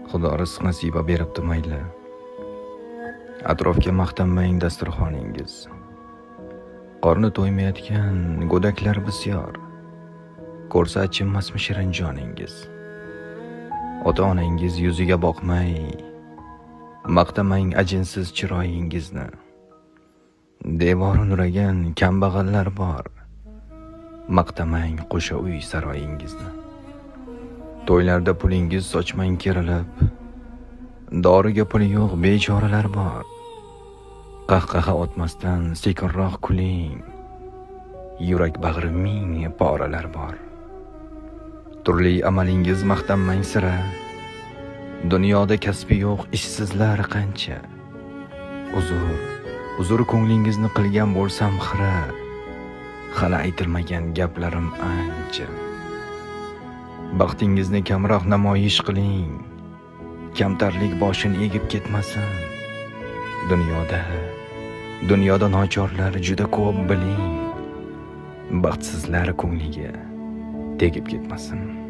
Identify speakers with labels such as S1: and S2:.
S1: Xudo rizq nasiba beribdi, mayli. Atrofga maqtanmang dasturxoningiz. Qorni to'ymayotgan go'daklar bisyor. Ko'rsa achinmasmi shirin joningiz? Ota-onangiz yuziga boqmay, maqtamang ajinsiz chiroyingizni. Devori nuragan kambag'allar bor. Maqtamang qo'sha uy saroyingizni. To'ylarda pulingiz sochmang kerilib, doriga puli yo'q bechoralar bor. Qahqaha otmasdan sekinroq kuling. Yurak bag'ri ming poralar bor. Turli amalingiz maqtanmang sira. Dunyoda kasbi yo'q ishsizlar qancha. Uzr, uzr, ko'nglingizni qilgan bo'lsam xira. Hali aytilmagan gaplarim ancha. Baxtingizni kamroq namoyish qiling. Kamtarlik boshin egib ketmasin. Dunyoda nochorlar juda ko'p, biling. Baxtsizlar ko'ngliga tegib ketmasin.